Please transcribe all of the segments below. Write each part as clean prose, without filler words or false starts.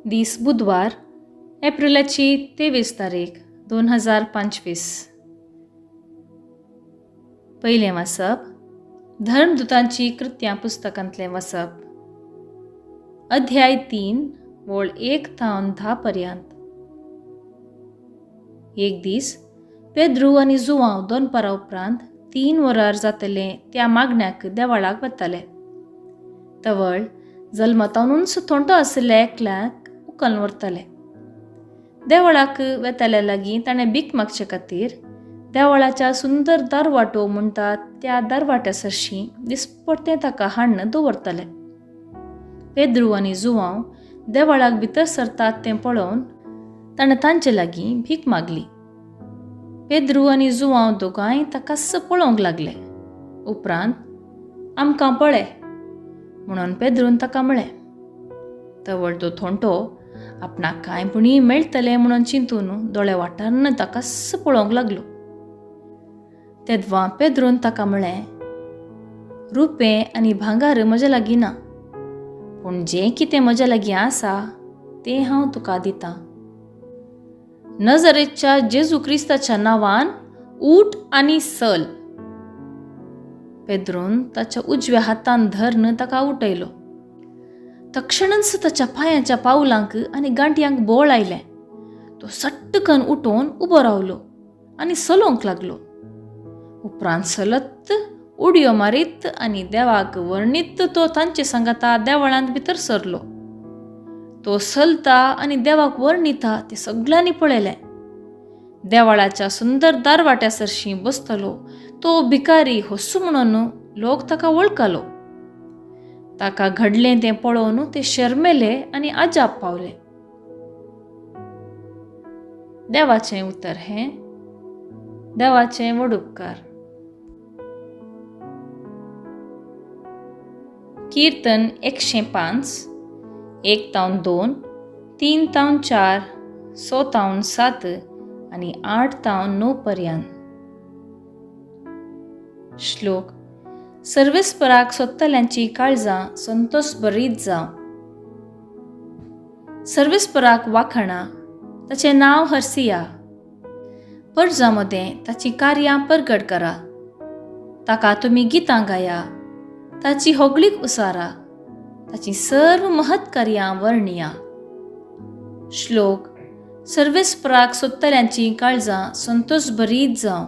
दीस बुधवार, एप्रिलाची 23 तारीख 2025. पयलें वाचप धर्मदुतांची कृत्यां पुस्तकांतलें वाचप, अध्याय 3 वळ 1 थावन 10 पर्यंत. एक दीस पेद्रू आनी जुवांव दनपारा उपरांत 3 वरार जातलें त्या मागण्याक देवाळाक वताले. तवळ जल्मतावनूच थोंटो आशिल्ल्या एकल्याक उखलून व्हरताले. देवळाक वेताल्या लागीं ताणें भीक मागचे खातीर देवळाच्या सुंदर दारवाटो म्हणटात त्या दारवाट्या सरशीं दिसपडतें ताका हाडून दवरताले. पेद्रू आनी जुवांव देवळाक भितर सरतात तें पळोवन ताणें तांचे लागीं भीक मागली. पेद्रू आनी जुवांव दोगांय ताकाच पळोवंक लागले. उपरांत आमकां पळय म्हणून पेद्रून ताका म्हळें. तवळ तो थोंटो आपणाक कांय पुणी मेळटलें म्हणून चिंतून दोळे वाटारून ताकाच पळोवंक लागलो. तेदवां पेद्रून ताका म्हळें, रुपें आनी भांगार म्हज्या लागीं ना, पूण जें कितें म्हज्या लागीं आसा तें हांव तुका दितां. नजरेच्या जेजू क्रिस्ताच्या नांवान ऊठ आनी सल. पेद्रून ताच्या उजव्या हातान धरून ताका उठयलो. तक्षणच ताच्या पांयांच्या पावलांक आनी गांठयांक बोळ आयलें. तो सट्टकन उठोवन उबो रावलो आनी चलोवंक लागलो. उपरांत चलत उडयो मारीत आनी देवाक वर्णीत तो तांचे सांगाता देवळांत भितर सरलो. तो चलता आनी देवाक वर्णिता तें सगळ्यांनी पळयलें. देवळाच्या सुंदर दारवाट्या सरशीं बसतलो तो भिकारी हसू म्हणून लोक ताका वळखलो. ताका घडलें तें पळोवन ते शर्मेले आनी अजाप पावले. देवाचें उतर हें देवाचें व्हड उपकार. कीर्तन 105, 1 तावन 2, 3 तावन 4, 6 तावन 7 आनी 8 तावन 9 पर्यंत. श्लोक सर्वेस्पराक सोदतल्यांची काळजां संतोष बरीत जावं. सर्वेस्पराक वाखणा, ताचें नांव हरसिया. परजा मदें ताचीं कार्यां परगट करा. ताका तुमी गितां गाया, ताची होगळीक उसारा, ताचीं सर्व महत् कार्यां वर्णिया. श्लोक सर्वेस्पराक सोदतल्यांची काळजां संतोष बरीत जावं.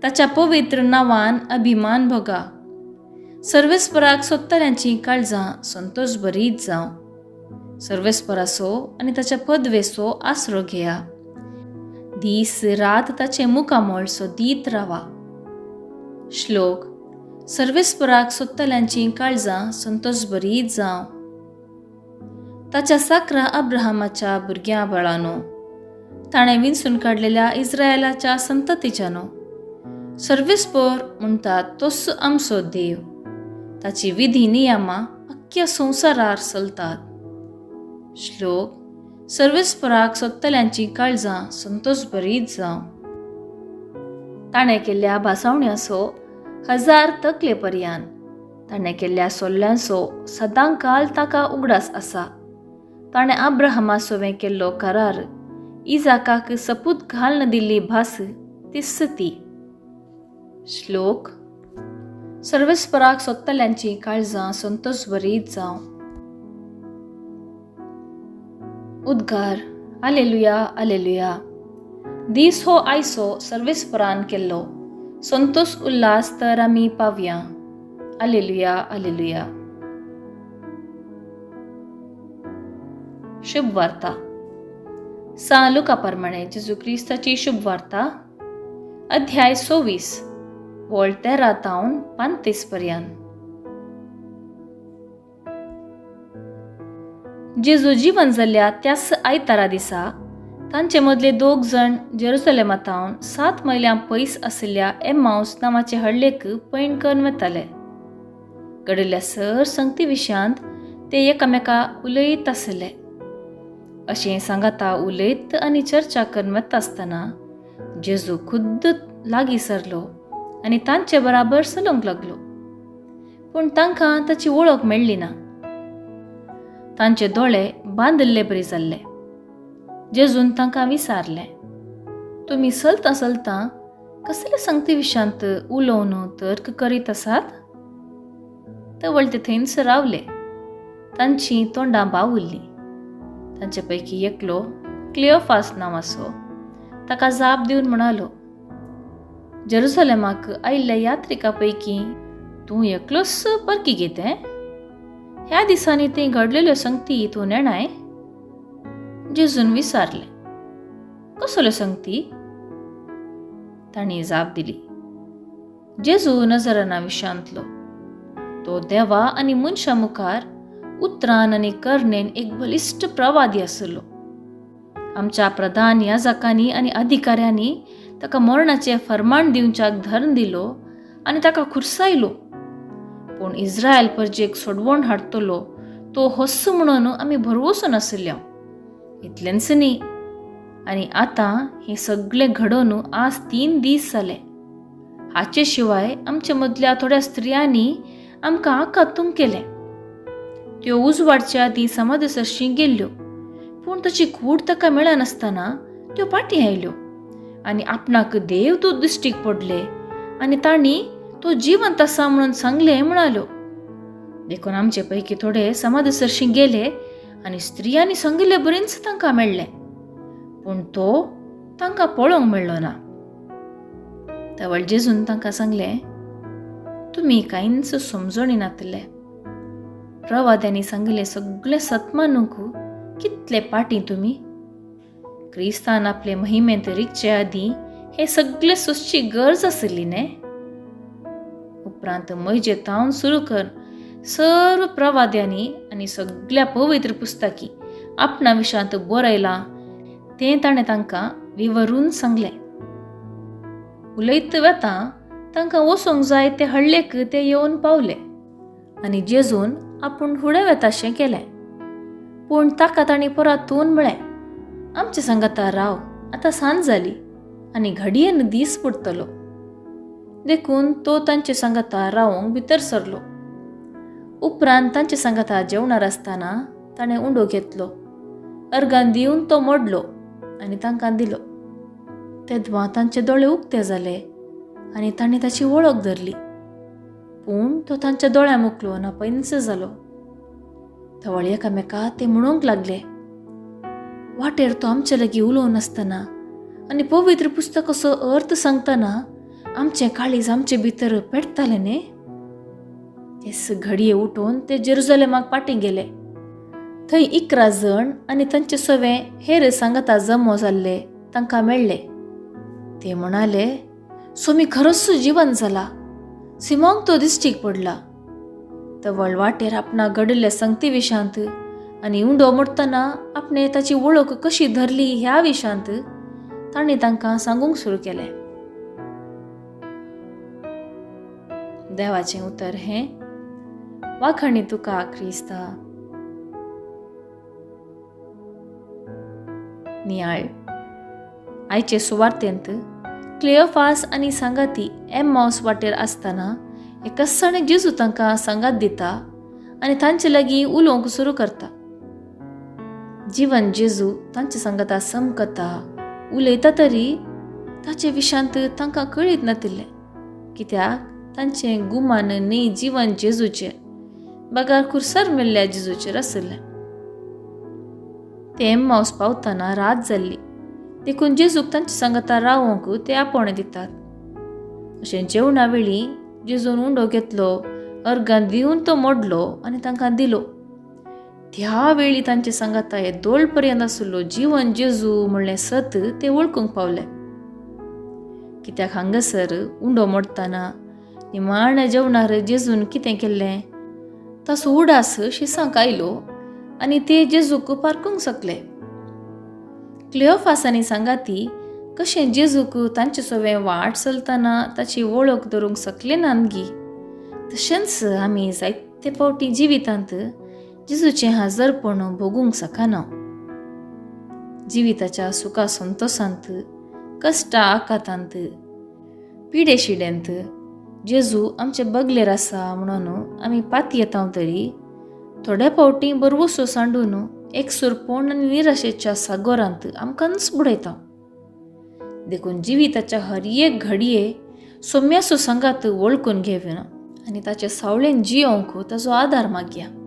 ताच्या पवित्र नांवान अभिमान भोगा. सर्वेस्पराक सोदतल्यांची काळजां संतोष बरीत जावं. सर्वेस्पराचो आनी ताच्या पदवेचो आसरो घेया. दीस रात ताचें मुखामळ सोदीत रावा. श्लोक सर्वेस्पराक सोदतल्यांची काळजां संतोष बरीत जावं. ताच्या साकरा अब्राहमाच्या भुरग्यां बाळानो, ताणें विंचून काडलेल्या इस्रायलाच्या संततीच्यानो, सर्वेस्पर म्हणटात तोच आमचो देव. ताची विधी नियमां अख्ख्या संवसारार चलतात. श्लोक सर्वेस्पराक सोदतल्यांची काळजां संतोष बरीत जावं. ताणें केल्ल्या भासावण्याचो 1000 तकले पर्यान, ताणें केल्ल्या सोल्ल्यांचो सदांकाल ताका उगडास आसा. ताणें अब्राहमा सोवें केल्लो करार, इजाकाक सपूत घालून दिल्ली भास तीच ती. श्लोक सर्वेस्पराक सोदतल्यांची काळजां संतोष बरीत जावं. उद्गार आलेलुया आलेलुया. दीस हो आयसो सर्वेस्परान केल्लो, संतोष उल्हास तर आमी पावया. आलेलुया आलेलुया. शुभ वार्ता. सां लुका प्रमाणे जेजू क्रिस्ताची शुभ वार्ता, अध्याय 26, वळ 13 तावन 35 पर्यंत. जेजू जिवन जाल्ल्या त्याच आयतारा दिसा तांचे मदले 2 जण जेरुसलेमा थावन 7 मैलां पयस आशिल्ल्या एम्माउस नांवाचे हळ्ळेक पैण करून वताले. घडिल्ल्या सर संगती विशयांत ते एकामेका उलयत आशिल्ले. अशें सांगाता उलयत आनी चर्चा करून वता आसतना जेजू खुद्द लागीं सरलो आनी तांचे बराबर चलूंक लागलो. पूण तांकां ताची वळख मेळ्ळी ना. तांचे दोळे बांदिल्ले बरी जाल्ले. जेजून तांकां विचारलें, तुमी चलतां चलतां कसले संगती विशांत उलोवन तर्क करीत आसात? तवळ ते थंयच रावले. तांचीं तोंडां बावुल्लीं. तांचे पैकी एकलो क्लियोफास नांवाचो ताका जाप दिवन म्हणालो, जेरुसलेमाक आयिल्ल्या यात्रिका पैकी तूं एकलोच परकी कितें? ह्या दिसांनी थंय घडलेल्यो संगती तूं नेणाय? जेजून विचारलें, कसल्यो संगती? तांणी जाप दिली, जेजू नजराना विशांतलो. तो देवा आनी मनशा मुखार उतरान आनी करणेन एक बलिश्ट प्रवादी आसलो. आमच्या प्रधान याजकांनी आनी अधिकाऱ्यांनी ताका मरणाचें फर्माण दिवच्याक धर्म दिलो आनी ताका खुर्सायलो. पूण इस्रायल परजेक सोडवण हाडटलो तो होस्स म्हणून आमी भरवंसो नाशिल्ल्या. इतलेंच न्ही, आनी आतां हें सगळें घडोवन आज 3 दीस जाले. हाचे शिवाय आमचे मदल्या थोड्या स्त्रियांनी आमकां आकातूंक केलें. त्यो उजवाडच्या आदीं समाधी सरशीं गेल्ल्यो, पूण ताची कूड ताका मेळनासतना त्यो फाटीं आयल्यो आनी आपणाक देवदूत दिश्टीक पडले आनी तांणी तो जिवंत आसा म्हणून सांगलें म्हणाल्यो. देखून आमचे पैकी थोडे समाधी सरशीं गेले आनी स्त्रियांनी सांगिल्ले बरींच तांकां मेळ्ळें, पूण तो तांकां पळोवंक मेळ्ळो ना. तवळ जेजून तांकां सांगलें, तुमी कांयच समजणी नातले. प्रवाद्यांनी सांगिल्लें सगळें सत मानूंक कितले पाटी तुमी? क्रिस्तान आपले महिमेंत रिगचे आदीं हें सगळें सोंसची गरज आशिल्ली न्ही? उपरांत म्हजे तावन सुरू कर सर्व प्रवाद्यांनी आनी सगळ्या पवित्र पुस्तकी आपणा विशांत बरयलां तें ताणें तांकां विवरून सांगलें. उलयत वेता तांकां वचूंक जाय ते हळ्ळेक ते येवन पावले आनी जेजून आपूण फुडें वेताशें केलें. पूण ताका तांणी परतून म्हळें, आमचे सांगाता राव, आतां सांज जाली आनी घडयेन दीस पडटलो. देखून तो तांचे सांगाता रावंक भितर सरलो. उपरांत तांचे सांगाता जेवणार आसतना ताणें उंडो घेतलो, अर्गान दिवन तो मोडलो आनी तांकां दिलो. तेदवा तांचे दोळे उक्ते जाले आनी तांणी ताची वळख धरली, पूण तो तांच्या दोळ्यां मुकलो नापयंच जालो. तवळ एकामेका ते म्हणूंक लागले, वाटेर तो आमचे लागीं उलोवन आसतना आनी पवित्र पुस्तकाचो अर्थ सांगतना आमचें काळीज आमचे भितर पेटतालें न्ही? तेच घडये उठून ते जेरुजलेमाक फाटीं गेले. थंय 11 जण आनी तांचे सवे हेर सांगाता जमो जाल्ले तांकां मेळ्ळे. ते म्हणाले, सोमी खरोच जिवन जाला, सिमोंक तो दिश्टीक पडला. तवळ वाटेर आपणा घडिल्ल्या संगती विशांत आनी उंडो मोडटना आपणे ताची वळख कशी धरली ह्या विशांत तांणी तांकां सांगूंक सुरू केलें. देवाचें उतर हें. वाखाणी तुका क्रिस्ता. नियाळ. आयचे सुवार्तेंत क्लियोफास आनी सांगाती एम्माउस वाटेर आसतना एकसाणे जेजू तांकां सांगात दिता आनी तांचे लागीं उलोवंक सुरू करता. जिवन जेजू तांचे सांगाता समकता उलयता तरी ताचे विशांत तांकां कळीत नातिल्लें, कित्याक तांचें गुमान न्ही जिवन जेजूचेर बगार खुरसार मेल्ल्या जेजूचेर आशिल्लें. ते एम्माउस पावतना रात जाल्ली, देखून जेजूक तांचे सांगाता रावंक ते आपोवणें दितात. अशें जेवणा वेळी जेजून उंडो घेतलो, अर्गान दिवन तो मोडलो आनी तांकां दिलो. त्या वेळी तांचे सांगाता हे दोळ पर्यंत आशिल्लो जिवन जेजू म्हणलें सत ते वळखूंक पावले. कित्याक हांगासर उंडो मोडटना निमाण्या जेवणार जेजून कितें केल्लें ताचो उडास शिसांक आयलो आनी ते जेजूक पारखूंक शकले. क्लियोफास आनी सांगाती कशें जेजूक तांचे सवें वाट चलतना ताची वळख धरूंक शकले नानगी, तशेंच आमी जायते फावटी जिवितांत जेजूचें हाजरपण भोगूंक शकना. जिविताच्या सुखा संतोशांत, कश्टा आकातांत, पिडेशिडेंत जेजू आमचे बगलेर आसा म्हणून आमी पातयेता तरी थोड्या फावटीं बरवसो सांडून एकसुरपण आनी निराशेच्या सागोरांत आमकांच बुडयता. देखून जिविताच्या हर एक घडये सोम्याचो सांगात वळखून घेवया आनी ताचे सावळेन जियोवंक ताचो आदार मागया.